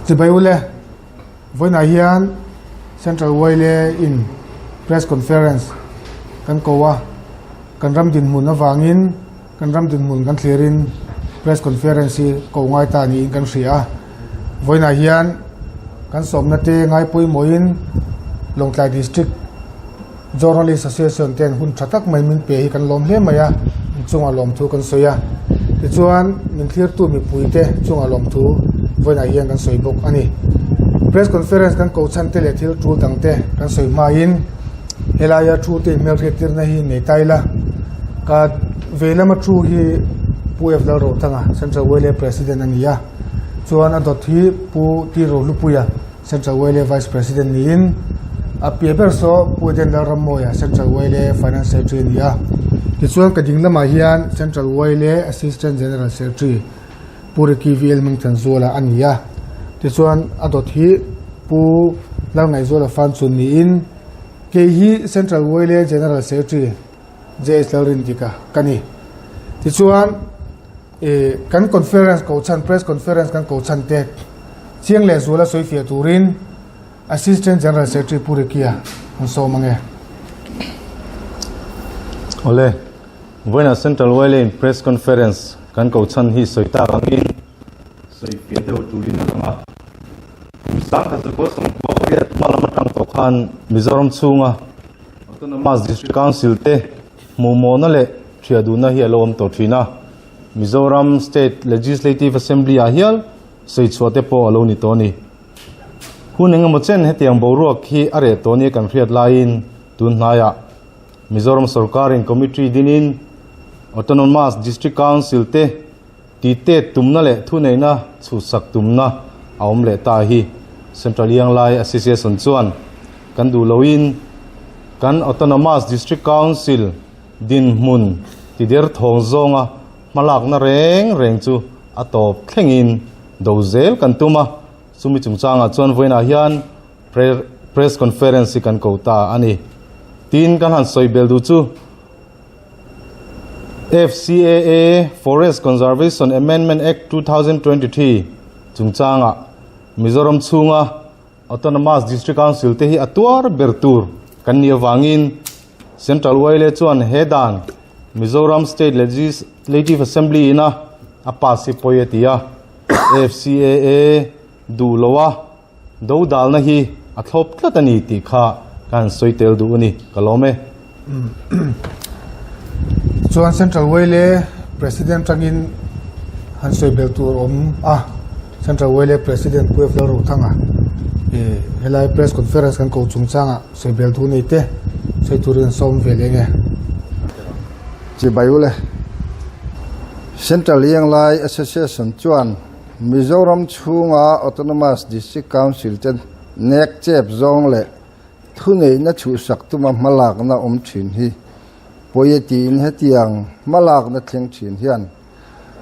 Chibai ule, vawiinah hian Central YLA in Press Conference kan ko a, kan ram dinhmun avangin kan ram dinhmun kan thlirin Press Conference hi ko ngai ta niin kan hria a. Vawiinah hian kan sawmna te ngai pawimawhin Lawngtlai District Journalist Association ten hun tha tak mai min pe hi kan lawm hle mai a, in chungah lawmthu kan sawi a. Tichuan min thlirtu mipuite chungah lawmthu vawiinah hian kan sawi bawk a ni. Press Conference kan ko chhan te leh thil tul dang te kan sawi hmain helaia thu te inhmelhriat tirna hi nei ta ila. Ka vei lama thu hi Pu F Lalrothanga, Central YLA President a ni a, chuan a dawt hi Pu T Rohlupuia, Central YLA Vice President niin a piah ber saw Pu Eden Lalrammawia Central YLA Finance Secretary a ni a. Tichuan ka ding lamah hian Central YLA Assistant General Secretary Pu Ricky VL Hmingthanzuala a ni a. Tichuan a dawt hi Pu Lalngaihzuala Fanchun niin kei hi Central YLA General Secretary JH Lalrindika ka ni. Tichuan E kan conference ko chhan, press conference kan ko chhan te chiang leh zuala sawi fiah turin Assistant General Secretary Pu Rikia an sawm ange. Awle, vawiinah Central YLA in press conference kan ko chhan hi sawi tak angin sawi fiah deuh turin a lang a. Kum 19 pariat hma lam atang tawh khan Mizoram chhunga Autonomous District Council te Hmuhmawhna leh thiaduhna hi a lo awm tawh thin a, Mizoram State Legislative Assembly ah hial sawichhuah te pawh a lo ni tawh a ni. Hun engemaw chen hetiang boruak hi a reh tawh nia kan hriat laiin tun hnaiah Mizoram sawrkarin committee dinin Autonomous District Council te tihtet tumna leh thuneihna chhuhsak tumna a awm leh ta hi Central Ianglai Association chuan kan duh loin kan Autonomous District Council dinhmun tider thawng zawnga hmalakna reng reng chu a tawp thlengin do zel kan tum a, chumi chungchangah chuan vawiinah hian Press Conference hi kan ko ta a ni. Tin, kan han sawi bel duh chu. FCAA, Forest Conservation Amendment Act 2023, chungchangah Mizoram chhunga Autonomous District Council te hi a tuar ber tur kan nih avangin Central YLA chuan he dan Mizoram State Legislative Assembly ina a pass hi pawi a ti a. FCAA duh loa Dodalna hi a thlawp tlat a ni tih kha ka han sawi tel duh a ni, ka lawm e. Chuan Central YLA President tangin han sawi bel tur awm a, Central YLA President Pu F Lalrothanga i helai Press Conference kan ko chungchangah sawi bel duh nei te sawi turin an sawm ve leh nge. Chibai ule Central Ianglai Association chuan Mizoram chhunga Autonomous District Council te nek chep zawng leh thuneihna chhuhsak tuma hmalakna awm thin hi pawi a tiin hetiang hmalakna thleng thin hian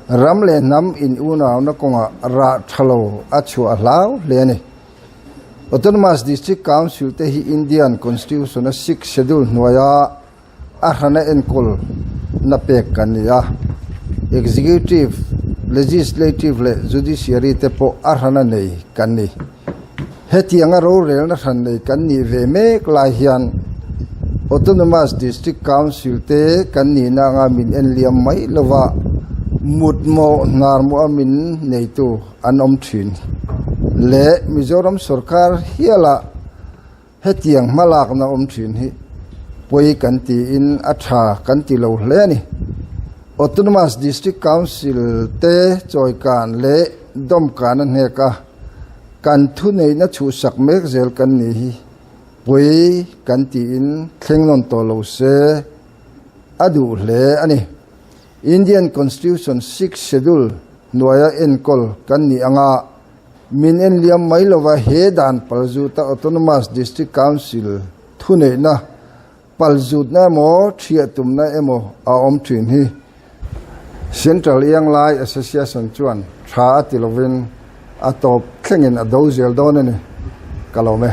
ram leh hnam in unauna kawngah rah tha lo a chhuah hlau hle a ni. Autonomous District Council te hi Indian Constitution a Sixth Schedule hnuaia A hrana enkawl na pek kan ni a, Executive, Legislative leh Judiciary te pawh a hrana nei kan ni. Hetianga rorelna hran nei kan nih ve mek lai hian Autonomous District Council te kan nihna anga min enliam mai lova mutmawh hnarmawha min neitu an awm thin leh Mizoram sorkar hiala Hetiang hmalakna awm thin hi pawi kan tiin a tha kan ti lo hle a ni. Autonomous District Council te chawikan leh dawmkan a hnek a, kan thuneihna chhuhsak mek zel kan ni hi pawi kan tiin thleng nawn tawh lo se a duh hle a ni. Indian Constitution Sixth Schedule hnuaia enkawl kan nih anga Min en liam mai lova he dan palzuta Autonomous District Council thuneihna palzutna emaw thiah tumna emaw a awm thin hi Central Ianglai Association chuan tha a ti lovin a tawp thlengin a do zel dawn a ni. Ka lawm e.